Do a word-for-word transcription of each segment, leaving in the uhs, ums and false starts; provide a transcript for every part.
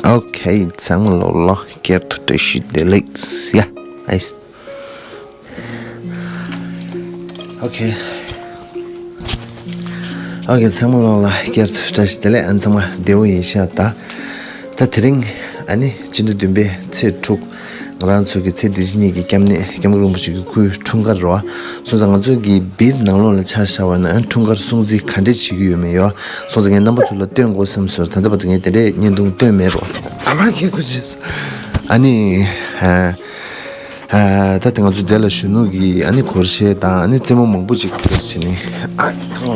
ཨོ་ཁེ། ཚང་མ་ལོ་ལ་སྐྱར་དུ་བཀྲ་ཤིས་བདེ་ལེགས། ཡ། ཨེས། ཨོ་ཁེ། ཨོ་ཁེ། ཚང་མ་ལོ་ལ་སྐྱར་དུ་བཀྲ་ཤིས་བདེ་ལེགས། ཨ་ནི་ཚང་མ་བདེ་པོ་ཡིན་ཤག་ད། ད་དེ་རིང་ཨ་ནི་སྤྱི་ཟླ་བདུན་པའི་ཚེས་དྲུག་ང་རང་ཚོ་གི་ཚེ་འདི་ཕྱི་གཉིས་ཀྱི་སྐྱབས་གནས་སྐྱབས་མགོན་རིན་པོ་ཆེ་གི་སྐུའི་འཁྲུངས་སྐར་རེད་བ། སོང་ཙང་ང་ཚོ་གི་སྦིར་ནང་ལོགས་ལ་ཆ་བཞག་པ་ན་འཁྲུངས་སྐར་སྲུང་བརྩི་ག་འདྲས་བྱེད་ཀྱི་ཡོད་མེད་ཡོད། སོང་ཙང་ངས་རྣམ་པ་ཚོ་ལ་སྟོན་དགོས་བསམ་སོང་། ད་ལྟ་བར་དུ་ངས་དེ་འདྲའི་བརྙན་ཐུང་བཏོན་མེད་རོ། ཨ་མ་ཁྱེད་ཁུ་ཅེས། ཨ་ནི། ཨ། ཨ། ད་ལྟ་ང་ཚོ་འདི་ལ་གཞོན་ནུ་གི་ཨ་ནི་སྒོར་གཞས་དང་ཨ་ནི་རྩེད་མོ་མང་པོ་ཅིག་བྱས་ནས། ཨ།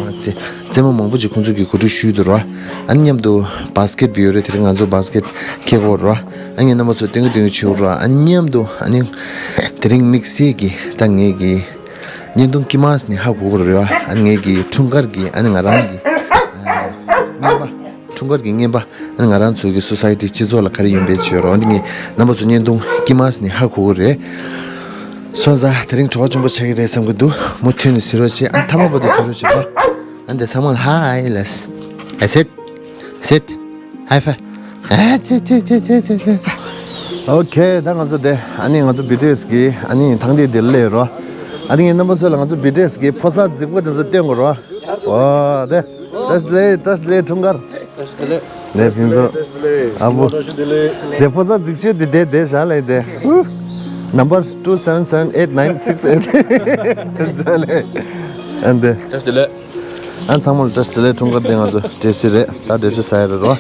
རྩེད་མོ་མང་པོ་ཅིག་ཁོང་ཚོ་གི་གོ་སྒྲིག་ཞུས་འདུག་རོ། ཨ་ནི་མཉམ་དུ་བཱ་སི་ཀེཊ་ཡོད་རེད། དེ་རིང་ང་ཚོ་བཱ་སི་ཀེཊ་འཁྱེར་དགོས་རོ། ཨ་ངས་རྣམ་པ་ཚོ་སྟོན་གི་སྟོན་གི་བྱེད་དགོས་རོ། ཨ་ནི་མཉམ་དུ་ཨ་ནི་དེ་རིང་དམིགས་བསལ་གྱི་ད་ངས་ཀྱི་བརྙན་ཐུང་དཀྱིལ་མ་ནས་ཧ་གོ་གི་རེད་བ། ཨ་ནི་ངས་ཀྱི་འཁྲུངས་སྐར་གྱི་ཨ་ནི་ང་རང་གི་ཨ་རྔན་པ། འཁྲུངས་སྐར་གྱི་རྔན་པ་ཨ་ནི་ང་རང་ཚོའི་གི་སོ་སའི་ཊི་སྤྱི་ཚོགས་ལ་ག་རེ་ཡོད་པའི་བྱེད་རོགས། འདི་ངས་རྣམ་པ་ཚོ་བརྙན་ཐུང་དཀྱིལ་མ་ནས་ཧ་གོ་གི་རེད། སོང་ཙང་དེ་རིང་བྲོ་བ་ཆེན་པོ་ཆགས་ཀྱི་རེད་བསམ་གི་འདུག་མུ་མཐུད་ནས་གཟིགས་རོགས་བྱེད། ཨ་མཐའ་མ་བར་དུ་གཟིགས་རོགས་བྱེད་པ། ཨ་འདི་ཚང་མ་ལ་ཧའི་ལབ། ཨ་སེད། སེད། ཧའི་ཕའི། ཨ་ཅེ་ཅེ། ཨོ་ཁེ། ད་ང་ཚོ་དེ་ཨ་ནི་ང་ཚོ་བི་ཊི་ཨེས་གི་ཨ་ནི་ཐང་དེ་དེ་སླེབས་རོ། ཨ་ནི་ངས་རྣམ་པ་ཚོ་ལ་ང་ཚོ་བི་ཊི་ཨེས་གི་ཕོ་གསར་རྫིག་པོ་དེ་ཚོ་སྟོན་དགོས་རོ། ཨོ་དེ། བཀྲ་ཤིས་བདེ་ལེགས། བཀྲ་ཤིས་བདེ་ལེགས། འཁྲུངས་སྐར། བཀྲ་ཤིས་བདེ་ལེགས། ལེགས་ཡིན་ཚོ། ཨ་བུ། བཀྲ་ཤིས་བདེ་ལེགས། དེ་ཕོ་གསར་རྫིག་ཤོས་དེ་དེ་དེ་བཞག་ལས་དེ། ནམ་བར་ཊུ་སེ་བེན་སེ་བེན་ཨེཊ་ནའིན་སིགས་ཨེཊ། ཨ་འདི། བཀྲ་ཤིས་བདེ་ལེགས། ཨ་ཚང་མ་ལ་བཀྲ་ཤིས་བདེ་ལེགས། འཁྲུངས་སྐར་དེ་ང་ཚོ་འབྲས་སིལ་རེད། ད་འབྲས་སིལ་ཟ་ཡ་རེད་རོ།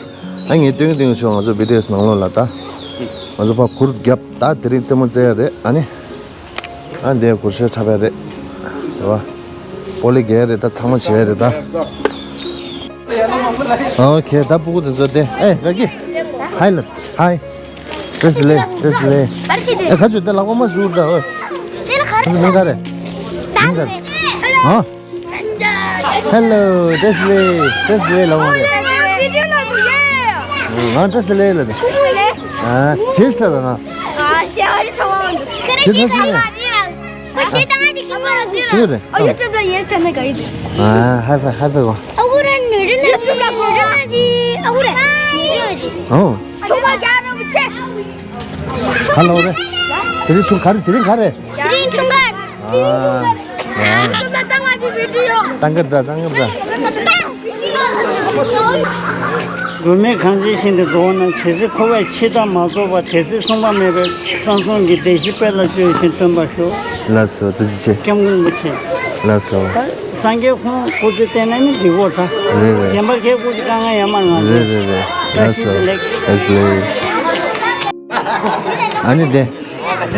ཨ་ངས་སྟོན་གི་སྟོན་གི་ཆོག་ང་ཚོ་བི་ཊི་ཨེས་ནང་ལོགས་ལ་ད། ང་ཚོ་ཕར་གུར་རྒྱབ། ད་དེ་རིང་རྩེད་མོ་རྩེ་ཡ་རེད། ཨ་ནི། ཨ་འདི་གུར་ཤོད་འཁྲབ་ཡ་རེད། རེད་བ། སྤོ་ལོ་རྒྱག་ཡ་རེད། ད་ཚང་མ་བྱེད་ཡ་རེད་ད། ཨོ་ཁེ། ད་སྤུ་གུ་དེ་ཚོ་དེ། ཨེ་ག་གི། ཧའི་ལབ། ཧའི། བཀྲ་ཤིས་བདེ་ལེགས། བཀྲ་ཤིས་བདེ་ལེགས། ཨེ་ག་ཚོད་དེ་ལག་པ་མ་ཟུག་ད། ཨོ། དེ་ལ་ག་རེ། མིང་ག་རེ། མིང་ག་རེ། ཨ། ཧེ་ལོ། བཀྲ་ཤིས་བདེ་ལེགས། བཀྲ་ཤིས་བདེ་ལེགས་ལབ་དགོས་རེད། ང་བཀྲ་ཤིས་བདེ་ལེགས་ལབ་དེ། ཨ། ཞེས་ལྟ་ད་ང་། ཁྱེད་ཚོ་ཚོ་ནས། ཁྱེད་ཚོ་རེད། ཨ། ཡུ་ཊུབ་ལ་ཡར་བྱས་ན་དགའ་ཡི་འདུག་ཨ། ཧ་ཧ་ཧ་ཧ་གོ། ཨ་ཁུ་རེ་ནུ་རི་ན་ཅི། ཨ་ཁུ་རེ། ཨ་ཁུ་རེ། ཨོ། ཁྱུང་པ་རྒྱ་རོ་ཆེ། ཧ་ལོ་རེ། དེ་རིང་ཁྱུང་ག་རེ། དེ་རིང་ག་རེ། དེ་རིང་ཁྱུང་ག་ཨ། ཨ། ཁྱུང་པ་བཏང་བ་དེ་བི་ཌི་ཡོ། བཏང་གི་རེད་ད། བཏང་གི་རེད་ད། མགོན་མེད་གངས་ཅན་ཞིང་དུ་འགྲོ་བ་ན། ཇི་སྲིད་འཁོར་བའི་འཆི་བདག་མ་རྫོགས་པ། དེ་སྲིད་བསམ་པ་མེད་པའི་གསང་གསུམ་གྱི་བདེ་གཤེགས་དཔལ་ལ་བཅོལ་ཞིང་སྟོན་པར་ཞུ། ལགས་སོ། ཐུགས་རྗེ་ཆེ། སྐྱབས་མགོན་རིན་པོ་ཆེ། ལགས་སོ། ད་སངས་རྒྱས་ཁོང་སྐུ་ཚེ་བརྟན་ན་ནི་འགྲིག་གོ་ད། རེད་རེད། གཞན་པ་ཁྱེད་སྐུ་ཚེ་དཀའ་ངལ་ཡོད་མ་རེད་ང་ཚོ། རེད་རེད་རེད། བཀྲ་ཤིས་བདེ་ལེགས། ལགས་སོ། ཨ་ནི་དེ།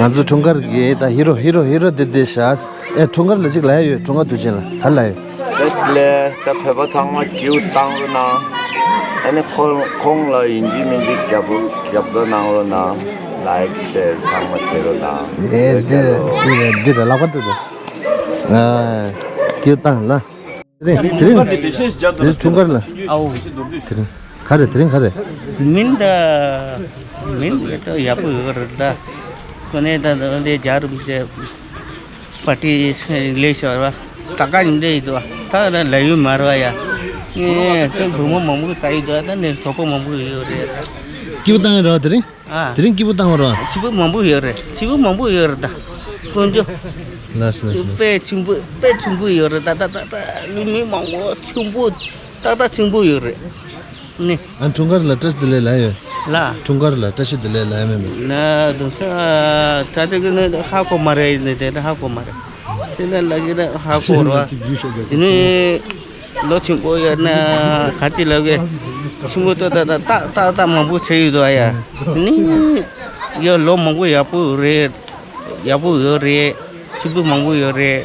ང་ཚོ་འཁྲུངས་སྐར་གྱི་ད་ཧི་རོ་ཧི་རོ་ཧི་རོ་དེ་དེ་ཤག་ཨེ་འཁྲུངས་སྐར་ལ་ཅིག་ལབ་ཡ་ཡོད། འཁྲུངས་སྐར་དུས་ཆེན་ལ་ག་རེ་ལབ་ཡ་ཡོད། བཀྲ་ཤིས་བདེ་ལེགས། ད་བོད་པ་ཚང་མ་ཀིའུ་བཏང་རོགས་གནང་། ཨ་ནི་ཁོང་ཁོང་ལ་ཡིན་གཅིག་མིན་གཅིག་རྒྱབ་རྒྱབ་སྐྱོར་གནང་རོགས་གནང་། ལའིཀ་ཤེར་ཚང་མ་བྱེད་རོགས་གནང་། ཨེ་འདི་རེད་འདི་རེད་འདི་རེད། ལག་པ་འདི་རེད། ཨ་ཀིའུ་བཏང་ལ། དེ་རིང་དེ་རིང་དེ་རིང་འཁྲུངས་སྐར་ལ། ཨའོ། དེ་རིང་ག་རེ། དེ་རིང་ག་རེ། མིན་ད། མིན་ད་ཡག་པོ་ཡོད་རེད་ད། ཁོ་ནས་ད་འདི་རྒྱ་རུ་མི་བྱེད། པར་ཊི་ལས་ཤོར་བ། ད་ག་ཉིན་འདྲ་ཡིན་དུ་བ། ད་ལ་ཡོད་མ་རེད་བ་ཡ། ངས་ད་བུ་མོ་མང་པོ་ད་ཡིན་དུ་བ། ད་ནས་གྲོགས་པོ་མང་པོ་ཡོད་རེད། སྐྱིད་པོ་བཏང་ཡོད་རེད་བ་དེ་རིང་། ཨ། དེ་རིང་སྐྱིད་པོ་བཏང་བ་རེད་བ། སྐྱིད་པོ་མང་པོ་ཡོད་རེད། སྐྱིད་པོ་མང་པོ་ཡོད་རེད་ད། དཀོན་མཆོག་ལགས་སོ་ལགས་སོ། དཔེ་ཆེན་པོ་དཔེ་ཆེན་པོ་ཡོད་རེད་ད། ད་ད་ད་ལུས་མི་མང་པོ་ཆེན་པོ་ཏག་ཏག་ཆེན་པོ་ཡོད་རེད། ནི། ཨ་འཁྲུངས་སྐར་ལ་བཀྲ་ཤིས་བདེ་ལེགས་ལབ་ཡོད། ལ། འཁྲུངས་སྐར་ལ་བཀྲ་ཤིས་བདེ་ལེགས་ལབ་ཡ་མེད་མེད། ན་དུང་ས་ད་དེ་གི་ནི་ཧ་གོ་མ་རེད། ནི་དེ་ཧ་གོ་མ་རེད། དེ་ན་ལ་གི་ན་ཧ་གོ་རོ། དེ་ནི་ལོ་ཆེན་པོ་ཡོད་ན་ག་ཅི་ལབ་གི། ཆེན་པོ་ཏག་ཏག་ཏག་ཏག་ཏག་མང་པོ་བྱས་ཡོད་དོ་ཨ་ཡ། དེ་ནི་ཡ་ལོ་མང་པོ་ཡག་པོ་རེད། ཡག་པོ་ཡོད་རེད། སྐྱིད་པོ་མང་པོ་ཡོད་རེད།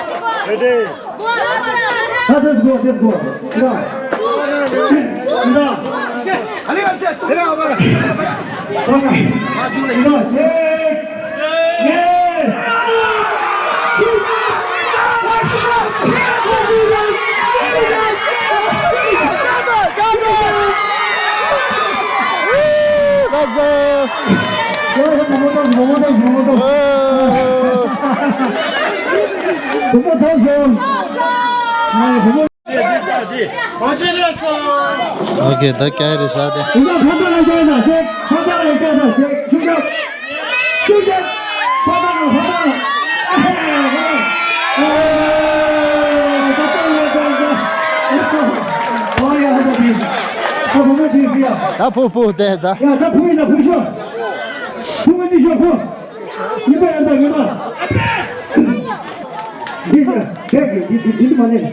Ready. Let's go, let's go. ཨོ་ཁེ། ད་ཀྱ་རེ་ཤ་དེ། ད་ཕུ་ཕུ་དེ་ད། ཡ་ད་ཕུ་ཡིན་ད་ཕུ་ཤོག་ཕུ་མི་འདི་ཤོག་ཕུ། ཡིན་པ་ཡིན་ད་ཡིན་པ། འདི་ཡ་འདི་འདི་འདི་མ་ལེན།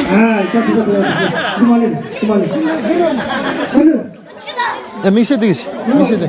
ཨ་ད་འདི་མ་ལེན་འདི་མ་ལེན། ཨ་མིག་ཤེལ་དེ་མིག་ཤེལ་དེ།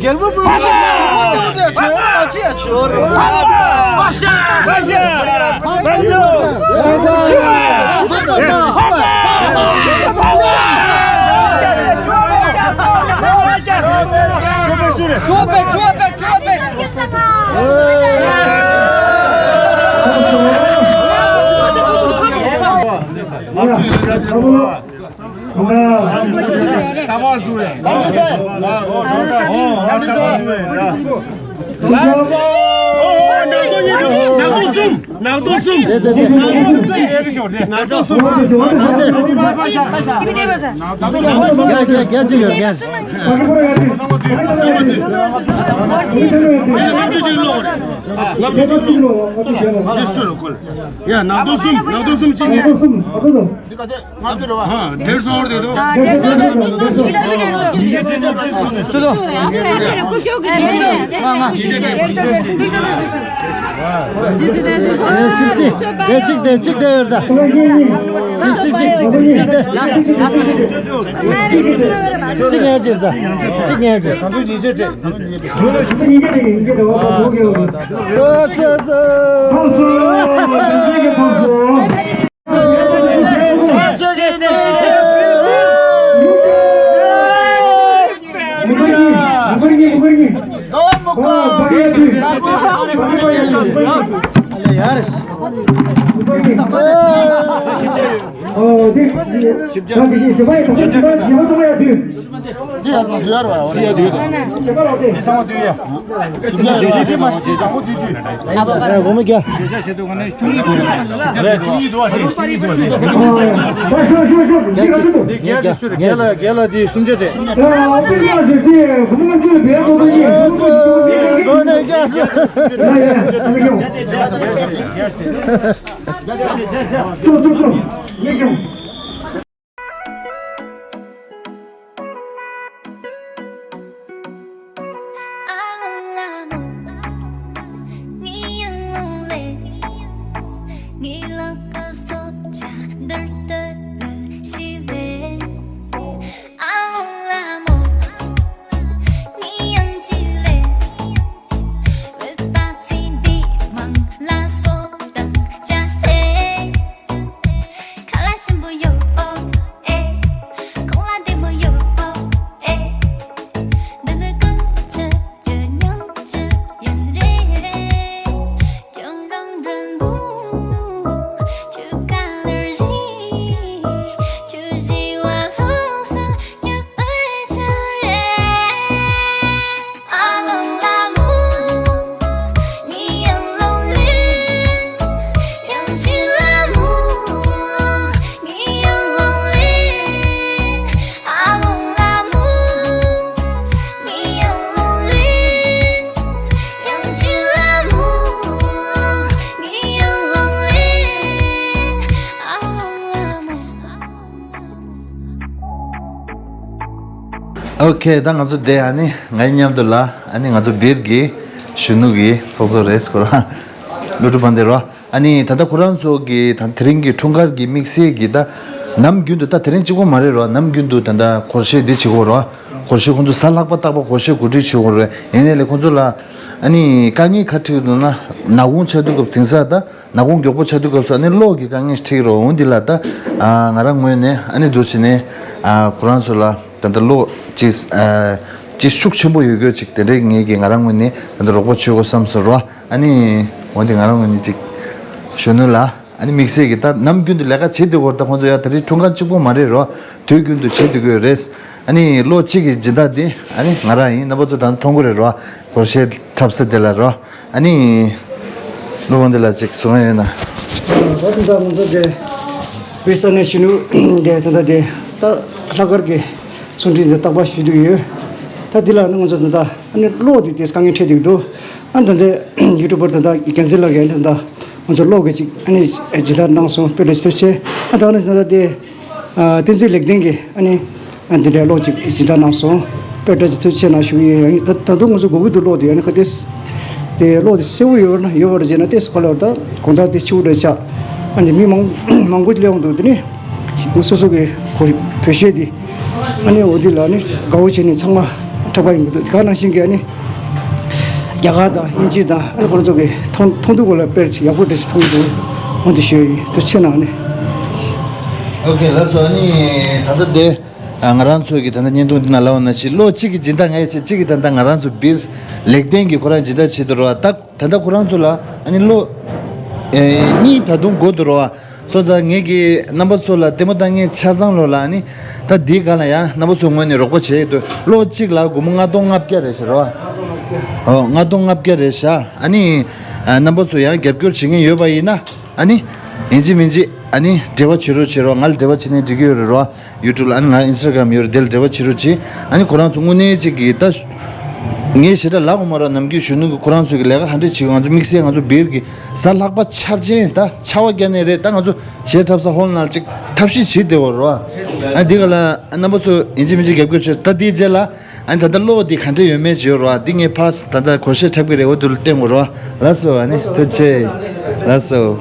རྒྱལ་པོ་བོད་པ་ཆོས་པ་ཆེ་ཆོས་རེད། ཆོས་པའི་ཆོས་པའི་ཆོས་པའི། ནག་ཏོ་གསུམ། ནག་ཏོ་གསུམ། ནག་ཏོ་གསུམ། རྒྱ་རྒྱ་རྒྱ་ཅིག་ཡོད་རྒྱ། ཡ་ནག་ཏོ་གསུམ། ནག་ཏོ་གསུམ་གཅིག་ནས། ཨ། དེར་སོང་དེ་དོ། ཨེ་སིབ་སི། དེ་གཅིག་དེ་གཅིག་དེ་ཡོད་ད། སིབ་སི་གཅིག་གཅིག་དེ། གཅིག་ངས་བྱེད་ད། གཅིག་ངས་བྱེད། སོ་སོ་སོ། ངོ་མ་རྒྱ། རྒྱ་ལ་རྒྱ་ལ་དེ་སུམ་ཅུ་རེད། ཨོ་ཁེ། ད་ང་ཚོ་དེ་ཨ་ནི་ང་ཡི་མཉམ་དུ་ལ་ཨ་ནི་ང་ཚོ་སྦིར་གི་གཞོན་ནུ་གི་ཚོགས་གཙོ་རེད་ཁོ་རང་། ཀླུ་སྒྲུབ་དཔལ་ལྡན་རོ། ཨ་ནི་ད་ལྟ་ཁོ་རང་ཚོ་གི་ད་དེ་རིང་གི་འཁྲུངས་སྐར་གྱི་དམིགས་བསལ་གྱི་ད་ནམ་རྒྱུན་དུ་ད་དེ་རིང་གཅིག་པོ་མ་རེད་རོ། ནམ་རྒྱུན་དུ་ད་ད་སྒོར་གཞས་འདི་བྱེད་དགོས་རོ། སྒོར་གཞས་ཁོང་ཚོ་གཟའ་ལྷག་པ་རྟག་པར་སྒོར་གཞས་གོ་སྒྲིག་བྱེད་དགོས་རེད། ཡིན་ནའི་ལས་ཁོང་ཚོ་ལ་ཨ་ནི་དཀའ་ངལ་ག་འཕྲད་འདུག་ན། ནག་ཁུང་ཆགས་དུས་སྐབས་དེང་སང་ད་ནག་ཁུང་མགྱོགས་པོ་ཆགས་དུས་སྐབས་སུ་ཨ་ནི་གློག་གི་དཀའ་ངལ་འཕྲད་རོ། འོ་འདི་ལ་ད་ང་རང་ངོས་ནས་ཨ་ནི་འདུག་བྱས་ནས་ཁོ་རང་ཚོ་ལ་ད་ད་གློག་ཅིག་ཅིག་ཤུགས་ཆེན་པོ་ཡོད་རྒྱུ་ཅིག་དེ་འདྲའི་ངེད་ཀྱིས་ང་རང་ངོས་ནས་ད་ད་རོགས་པ་བྱེད་དགོས་བསམ་སོང་རོ། ཨ་ནི་འོ་འདི་ང་རང་ངོས་ནས་ཅིག་གཞོན་ནུ་ལ་ཨ་ནི་དམིགས་བསལ་གྱི་ད་ནམ་རྒྱུན་དུ་ལས་ཀ་བྱེད་སྡོད་དགོས་རེད། ད་ཁོང་ཚོ་ཡ་ད་རེས་འཁྲུངས་སྐར་གཅིག་པོ་མ་རེད་རོ། དུས་རྒྱུན་དུ་བྱེད་སྡོད་དགོས་རེད། ཨ་ནི་ལོ་གཅིག་གི་སྦྱིན་བདག་འདི་ཨ་ནི་ང་རང་ཡིན། རྣམ་པ་ཚོ་ད་མཐོང་གི་རེད་རོ། སྒོར་གཞས་འཁྲབ་ས་དེ་ལ་རོ། ཨ་ནི་སློབ་དཔོན་འདི་ལ་ཅིག་གསུང་ཡ་ཡོད་ན། ད་ད་ང་ཚོ་དེ་བི་ས་ནས་གཞོན་ནུ་དེ་ད་ད་དེ་ད་ལྷག་དཀར་གྱི་གསུང་འཕྲིན་དེ་རྟག་པར་ཞུ་གི་ཡོད། ད་འདི་ལ་ནི་ང་ཚོ་ད་ད་ཨ་ནི་གློག་དེ་དེ་དཀའ་ངལ་འཕྲད་འདུག་འདུག་ཨ་ད་ལྟ་ཡུ་ཊུབ་པར་ད་ལྟ་རྒྱལ་མཚན་ལགས་ཀྱིས་ཨ་ནི་ད་ལྟ་ང་ཚོ་གློག་གི་ཅིག་ཨ་ནི་སྦྱིན་བདག་གནང་སོང་། དཔེ་ལ་ཐུགས་རྗེ་ཆེ། ཨ་ད་ཨ་ནི་ད་ལྟ་དེ་བསྟན་འཛིན་ལེགས་ལྡན་གྱིས་ཨ་ནི་ཨ་འདི་འདྲའི་གློག་ཅིག་སྦྱིན་བདག་གནང་སོང་། དཔེ་ལ་ཐུགས་རྗེ་ཆེ་གནང་ཞུ་གི་ཡོད། ཨ་ནི་ད་ད་དུང་ང་ཚོ་དགོས་ཀྱི་འདུག་གློག་དེ། ཨ་ནི་ཁ་དེ་དེ་གློག་དེ་གསལ་པོ་ཡོད་ན་ཡོད་པར་བྱས་ན་དེ་ཁོ་ལ་ད་དགོང་དག་དེ་ཕྱི་པོ་འདྲ་ཆགས། ཨ་ནི་མི་མང་མང་པོ་སླེབས་འོང་འདུག་དེ་ནི་སོ་སོ་གི་གོ་བོད་གཞས་དེ་ཨ་ནི་འོ་དེ་ལ་ནི་དགའ་བོ་བྱས་ནས་ཚང་མ་འཁྲབ་པ་ཡིན་གྱི་འདུག་དེ་ག་ནང་བཞིན་གྱི་ཨ་ནི་རྒྱ་གར་དང་དབྱིན་ཇི་དང་ཨ་ནི་ཁོ་རང་ཚོ་གི་མཐོང་མཐོང་ཐོས་སྐོར་ལ་དཔེ་ཡག་པོ་འདྲ་ཞིག་མཐོང་གི་འདུག་འོ་དེ་ཞུ་ཡ་ཡིན། ཐུགས་རྗེ་ཆེ་གནང་ནས། ཨོ་ཁེ། ལགས་སོ། ཨ་ནི་ད་ལྟ་དེ་ང་རང་ཚོ་གི་ད་ལྟ་བརྙན་ཐུང་འདི་ནང་ལབ་པ་ནང་བཞིན་ལོ་གཅིག་གི་སྦྱིན་བདག་ང་ཡི་ཆེད་གཅིག་གི་ད་ལྟ་ང་རང་ཚོ་སྦིར་ལེགས་ལྡན་གྱིས་ཁོ་རང་སྦྱིན་བདག་བྱེད་དུ་རོ། ད་ད་ལྟ་ཁོ་རང་ཚོ་ལ་ཨ་ནི་ལོ་ཨེ་གཉིས་ད་དུང་འགོར་འདུག་རོ། སོང་ཙང་ངེད་ཀྱིས་རྣམ་པ་ཚོ་ལ་ལྟད་མོ་ལྟ་མཁན་ཆ་ཚང་ལོ་ལ་ཨ་ནི་ད་འདིའི་སྒང་ལ་ཡང་རྣམ་པ་ཚོ་ངོས་ནས་རོགས་པ་བྱེད་ཀྱི་འདུག་ལོ་གཅིག་ལ་སྒོར་མོ་ལྔ་སྟོང་ལྔ་བརྒྱ་རེད་ཤག་རོ། ཨོ་ལྔ་སྟོང་ལྔ་བརྒྱ་རེད་ཤག་ཨ་ནི་ཨ་རྣམ་པ་ཚོ་ཡང་རྒྱབ་སྐྱོར་བྱེད་མཁན་ཡོད་པ་ཡིན་ན་ཨ་ནི་ཡིན་གཅིག་མིན་གཅིག་ཨ་ནི་འབྲེལ་བ་བྱེད་རོགས་བྱེད་རོགས། ང་ལ་འབྲེལ་བ་བྱེད་ནས་འགྲིག་གི་ཡོད་རེད་རོ། ཡུ་ཊུབ་ལ་ཨ་ནི་ང་ཨིན་སི་ཊ་གྷ་རམ་ཡོད་རེད། དེ་ལ་འབྲེལ་བ་བྱེད་རོགས་གྱིས། ཨ་ནི་ཁོ་རང་ཚོ་དངོས་གནས་ཅིག་གིས་ད་ངས་ཞེ་དྲག་ལབ་དགོས་མ་རེད། ནམ་རྒྱུན་གཞོན་ནུ་གི་ཁོ་རང་ཚོ་གི་ལས་ཀ་ག་འདྲས་བྱེད་གི། ང་ཚོ་དམིགས་བསལ་ང་ཚོ་སྦིར་གི་གཟའ་ལྷག་པ་འཆར་ཅན་ད་ཆར་པ་བརྒྱབ་ནས་རེད། ད་ང་ཚོ་གཞས་འཁྲབ་ས་ཧོལ་ནང་ཅིག་ཐབས་ཤེས་བྱེད་བསྡད་ཡོད་རེད་བ། ཨ་འདི་ག་ལ་རྣམ་པ་ཚོ་ཡིན་གཅིག་མིན་གཅིག་རྒྱབ་སྐྱོར་བྱེད། ད་འདིའི་རྗེས་ལ་ཨ་ནི་ད་ལྟ་གློག་འདི་ག་འདྲས་ཡོད་མེད་བྱེད་ཡོད་རེད་བ། འདི་ངས་ཕར་ད་ལྟ་སྒོར་གཞས་འཁྲབ་གི་རེད། འོ་འདུག་ལ་བསྟན་དགོས་རེད་བ། ལགས་སོ། ཨ་ནི་ཐུགས་རྗེ་ཆེ། ལགས་སོ།